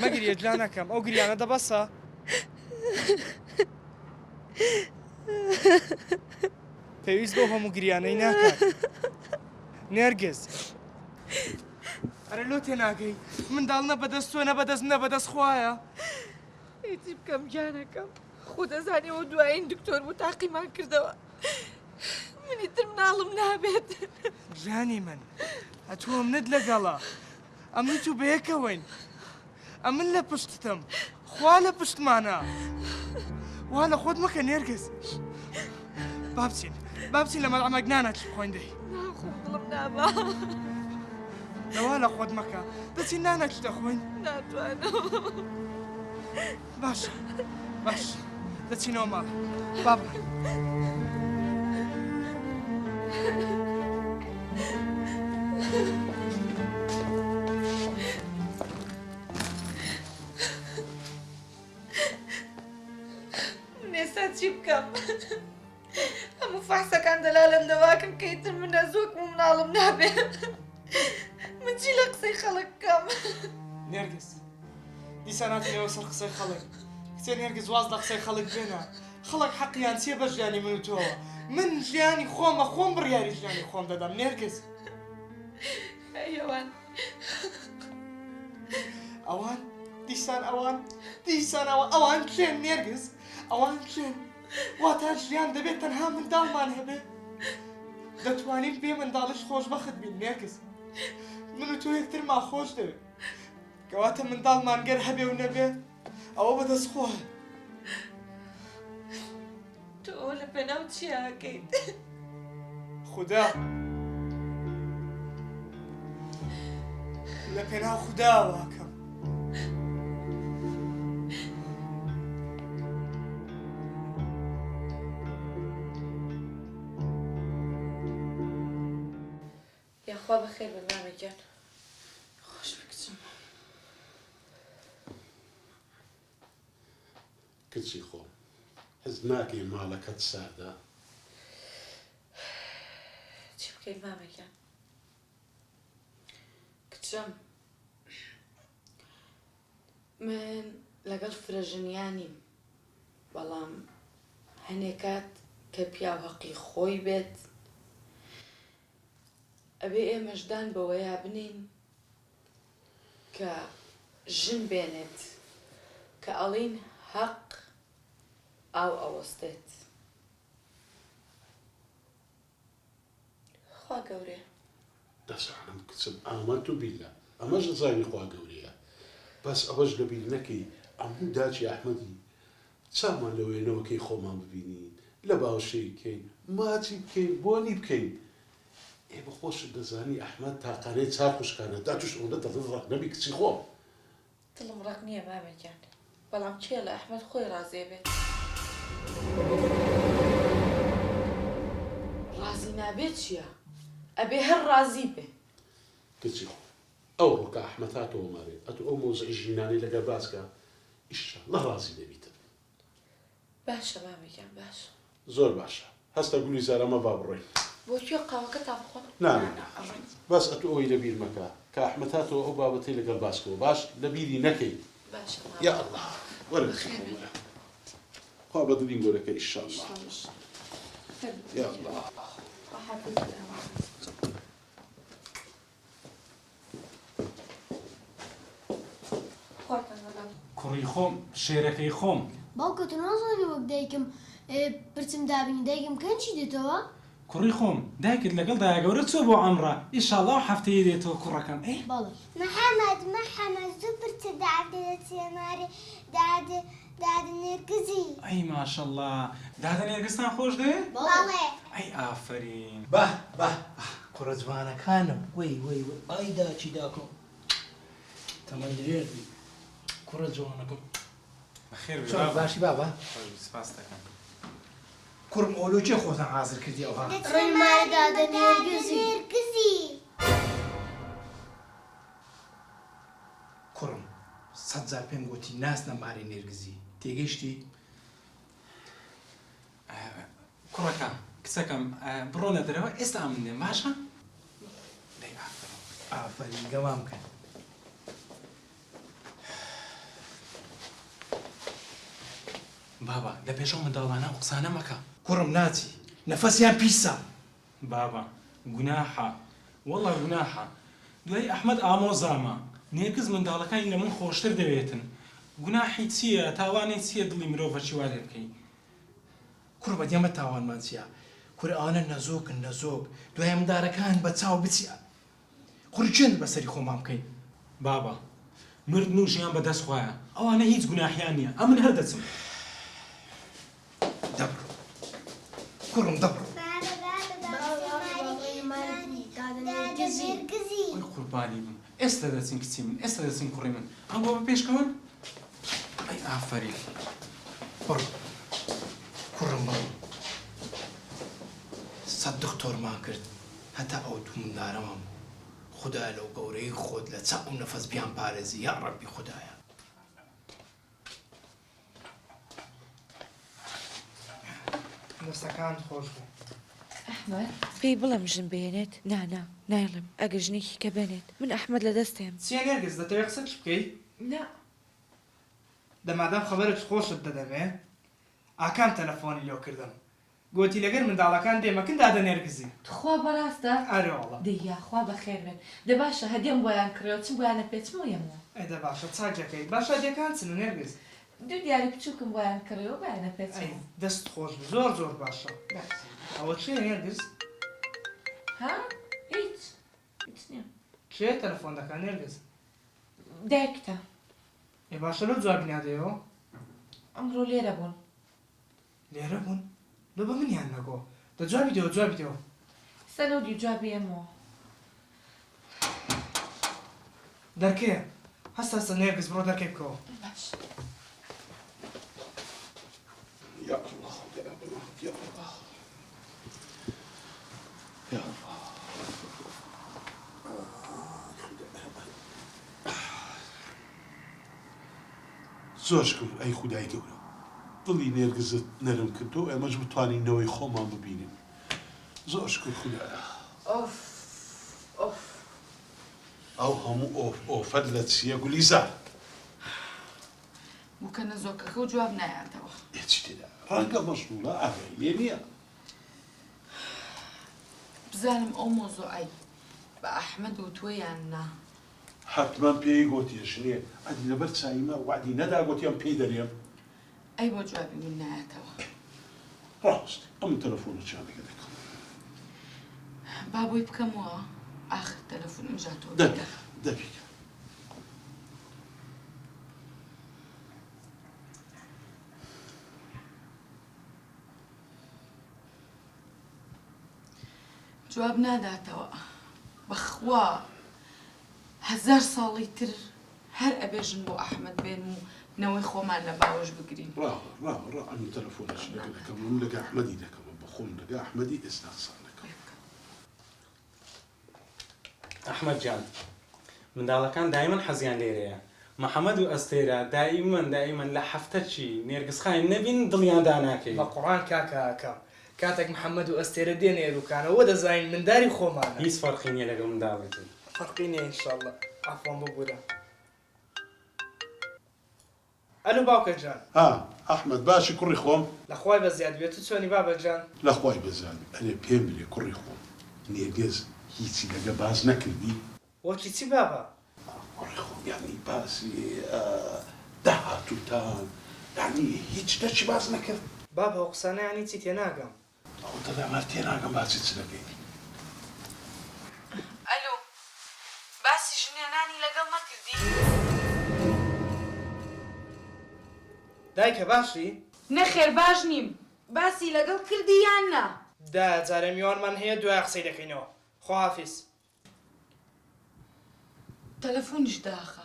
مەگریە جانەکەم ئەو گریانە دەبەسە. پێویست بەو هەموو گریانەی ناکات نێرگز. ئەرێ لۆ تێناگەی منداڵ نە بەدەست تۆ نە بەدەست منە بەدەست خوایە. ئەی چی بکەم گیانەکەم خۆ دەزانی ئەوە دوایین دکتۆر بوو تاقیمان کردەوە من ئیتر مناڵم نابێت. گیانی من ئەتوو منت لەگەڵە ئەمن تو بەیەکەوەین ئەمن لە پشتتم خوا لە پشتمانە وا لە خۆت مەکە نێرگز با بچین با بچین لە مەلعەمەک نانەکی بخۆین دەی ناخۆم دڵم نابا لەوا لە خۆت مەکە دەچین نانەکی دەخۆین ناتوانم باش باش دەچینەوە ماڵ با بڕۆین. من ئێستا چی بکەم؟ هەموو فەحسەکان دەلالەت لەواکەن کە ئیتر من نەزۆکم و مناڵم نابێ من چی لە قسەی خەڵک بکەم؟ نێرگز دیسان هاتینەوە سەر قسەی خەڵک کچێ نێرگز واز لە قسەی خەڵک بێنە خەڵک حەقیان چییە بە ژیانی من و تۆوە من ژیانی خۆمە خۆم بڕیاری ژیانی خۆم دەدەم نێرگز ئەی ئەوان ئەوان دیسان ئەوان دیسان ئەوان ئەوان کێن نێرگز ئەوان کێن واتا ژیان دەبێت تەنها منداڵمان هەبێ دەتوانین بێ منداڵیش خۆشبەخت بین نێرگز من و تۆ یەکترمان خۆش دەوێت کەواتە منداڵمان گەر هەبێ و نەبێ ئەوە بەدەست خۆیە. تۆ ئەوە لە پێناو چیا ئەکەیت؟ خودا. لە پێناو خوداوە ئەکەم. یاخوا بەخێر بن مامە گیان. خۆش بی کچم. کچی خۆم حەز ناکەی ماڵەکەت ساردە؟ چی بکەین مامە گیان. کچم من لەگەڵ فرەژنیا نیم بەڵام هەنێ کات کە پیاو هەقی خۆی بێت ئەبێ ئێمەش دان بەوەیا بنێین کە ژن بێنێت کە ئەڵێین هەق ئاو ئەوەستێت. خوا گەورەیە. دەزانم کچم ئامەنتو بیللە ئەمەش ئەزانی خوا گەورەیە بەس ئەوەش لەبیر نەکەی ئەموو داکی ئەحمەدی چاومان لە وێنەوەکەی خۆمان ببینین لە باوشێی بکەین ماچی بکەین بۆنی بکەین ئێ بە خۆشت دەزانی ئەحمەد تاقانەی چار خوشکانە دا توش ئەوەندە دڵت ڕەق نەبی کچی خۆم. دڵم ڕەق نییە مامە گیان بەڵام کێ لە ئەحمەد خۆی ڕازی ئەبێت. ڕازی نابێ چییە ئەبێ هەر ڕازی بێ. کچی خۆم ئەوڕۆ کە ئەحمەد هاتەوە مارێ ئەتوو ئەو مەوزعی ژینانەی لەگەر باس کە ئیشەڵا ڕازی دەبیتن. باشە مامە گیان باشە. زۆر باشە هەستە گولی زارا مە با بڕۆین. بۆ کوێ قاوەکەتان بخۆن؟ نا نا بەس ئەتوو ئەوەی لەبیر مەکە کە ئەحمەد هاتەوە ئەو بابەتەی لەگەڵ باس کەوە باش لەبیری نەکەی. باشە مامە. یا ئەڵا وەرە کچی خۆم وەرە خوا بە دڵی گۆرەکە ئیشەڵا. یا ئەڵا. خوا حافیز بێ. کوڕی خۆم شێرەکەی خۆم. باوکە تۆ نازانی وەک دایکم پرچم دابنی دایکم کەنچی دێتەوە؟ کوڕی خۆم دایکت لەگەڵ دایە گەورە چووە بۆ عەمڕە ئیشاڵا ئەو هەفتەیە دێتەوە کوڕەکەم ئەی. بەڵێ. محمد محمد زوو پرچە دابنێ دەچیە مارێ دادە دادە نێرگزی. ئەی ماشەڵا دادە نێرگزتان خۆش دەوێ؟ بەڵێ. ئەی ئافەرین. بە بە بە کوڕە جوانەکانم وەی وەی وەی ئای داکی داکم تەمەن درێژ بی کوڕە جوانەکەم. بەخێر بێی چۆنی بابە. باشی بابە؟ خۆش بی سپاست دەکەم. کوڕم ئەوە لۆ کێ خۆتان حازر کردی ئەوها؟ دەچمە ماڵی دادە نێرگزی. کوڕم سەدجار پێم گۆتی ناسنە ماری نێرگزی تێگەیشتی؟ کوڕەکەم کچەکەم بڕۆنە دەرەوە ئێستا ئەمن دێم باشە؟ دەی ئافەرین. ئافەرین گەوام کەن. بابە لە پێش ئەو منداڵانە ئەو قسانە مەکە. کوڕم ناچی نەفەسیان پیسە. بابە گوناحە وەڵا گوناحە دوایی ئەحمەد ئامۆزامە نێرگز منداڵەکانی لە من خۆشتر دەوێتن گوناحی چیە تاوانی چیە دڵی مرۆڤەکی وا لێ بکەی. کوڕ بە دێمە تاوانمان چیە کورە ئەوانە نەزۆکن نەزۆک دوای مندارەکان بە چاو بچی قوڕی چێند بە سەری خۆمان بکەین. بابە مردن و ژیان بە دەست خوایە ئەوانە هیچ گوناحیان نیە ئەمن هەر دەچم. دەبڕۆ کوڕم دەبڕۆ. بابە بابە بابە ماری دادە نێرگزی. وەی قوربانی بم ئێستا دەچین کچی من ئێستا دەچین کوڕی من ئەم بۆ بە پێشکەون ئەی ئافەرین. بڕۆ کوڕم بڕۆ سەت دختۆرمان کرد هەتا ئەو دوو مندارەمان بوو خودایە لەو گەورەی خۆت لە چاو نەفەس بیان پارێزی یاڕەبی خودایە. دەستەکانت خۆش بێ. ئەحمەد پێی بڵێم ژن بهێنێت؟ نا نا نایڵێم ئەگەر ژنێکی کە بێنێت من ئەحمەد لە دەست دێم. چیە نێرگز دەتەوێ قسەش بکەی؟ نا. دە مادام خەبەرت خۆشت دەدەمێ ئاکام تەلەفۆنی لۆ کردم گۆتی لەگەر منداڵەکان دێمە کن دادە نێرگزی. تخوا بەڕاستە؟ ئەرێ وەڵا. دەی یاخوا بەخێر بێن. دە باشە هەدیەم بۆیان کڕیەوە چم بۆیانە پێچمەوە یەمەوە. ئەی دە باشە چاک دەکەی. باشە هەدیەکان چن و نێرگز؟ دوو دیاری بچوکم بۆیان کڕیەوە بۆیانە پێچمەوە. ئەی دەست خۆش بی زۆر زۆر باشە. باشە. ئەوە چیە نێرگز؟ ها هیچ هیچ نیە. کێ تەلەفۆن دەکا نێرگز؟ دایکتە. ئێ باشە لۆ جوابی نادەیەوە؟ ئەمڕۆ لێرە بوون. لێرە بوون؟ لۆ بە منیان نەگۆ؟ دە جوابی دەوە جوابی دەوە. سەر لەو دیو جوابی ئەمەوە. دەرکەیە. هەستە هەستە نێرگز بڕۆ دەرکەی بکەوە. باش. یا اللە خودایا بەناوت یا اللە یا اللە زۆر شکر ئەی خودای گەورە دڵی نێرگزت نەرم کردو ئێمەش بتوانین نەوەی خۆمان ببینین زۆر شکر خودایە. ئۆف ئۆف. ئەو هەموو ئۆف ئۆفەت لە چیە گولیزار؟ بووکە نەزۆکەکە و جواب نایاتەوە. ئێ چی تێدا ڕەنگە مەشغوڵە ئاگای لێ نیە. بزانم ئەو مەوزوعەی بە ئەحمەد وتووە یان نا؟ حەتمەن پێی گۆتیە ژنێ ئەدی لەبەر چاویمە وەعدی نەدا گۆتی ئەم پێی دەرێم. ئەی بۆ جوابی من نایەتەوە. ڕاوەستی ئەمن تەلەفۆنە چیانەکە دەکەم. با بۆی بکەمەوە ئاخر تەلەفۆن ئینجا تۆ دە بیکە دە بیکە. جواب ناداتەوە بەخوا هەزار ساڵی تر هەر ئەبێ ژن بۆ ئەحمەد بێنم و نەوەی خۆمان لە باوەش بگرین. ڕاوە ڕاوە ڕا ئەمن تەلەفۆنەش لەگە دەکەم ئەمن لەگە ئەحمەدی دەکەمە بەخۆم لەگە ئەحمەدی ئێستا قسان دەکەم. ئەحمەد گیان منداڵەکان دایمەن حەزیان لێرەیە محەمەد و ئەستێرە دایمەن دایمەن لە حەفتەکی نێرگز خاین نەبین دڵیان داناکەوی. بەقوڕان کاکە ئاکام کاتەک محمد و ئەستێرە دێنە ئێروکانە وە دەزانین منداری خۆمانە. هیچ فەرقی نیە لەگەڵ منداڵی تر. فەرقی نیە انشاللە. عەفوەن ببورە. ئەلو باوکە گیان. ها ئەحمەد باشی کوڕی خۆم؟ لە خوای بەزیاد بێ تو چۆنی بابە گیان؟ لە خوای بەزیاد بێ ئەرێ پێم برێ کوڕی خۆم نێرگز هیچی لەگە باس نەکردی؟ وەکی چی بابە؟ کوڕی خۆم یانی باسی داهاتووتان یانی هیچ شتەکی باس نەکرد؟ بابە ئەو قسانە یانی چی تێناگەم. ئەوە دەڵێم هەر تێناگەم باسی چ دەکەی. ئەلو باسی ژنهێنانی لەگەڵ نەکردی؟ دایکە باشی؟ نەخێر باش نیم باسی لەگەڵ کردی یان نا؟ دایە جارێ میوانمان هەیە دوایە قسەی دەکەینەوە خواحافیز. تەلەفۆنیش داخە.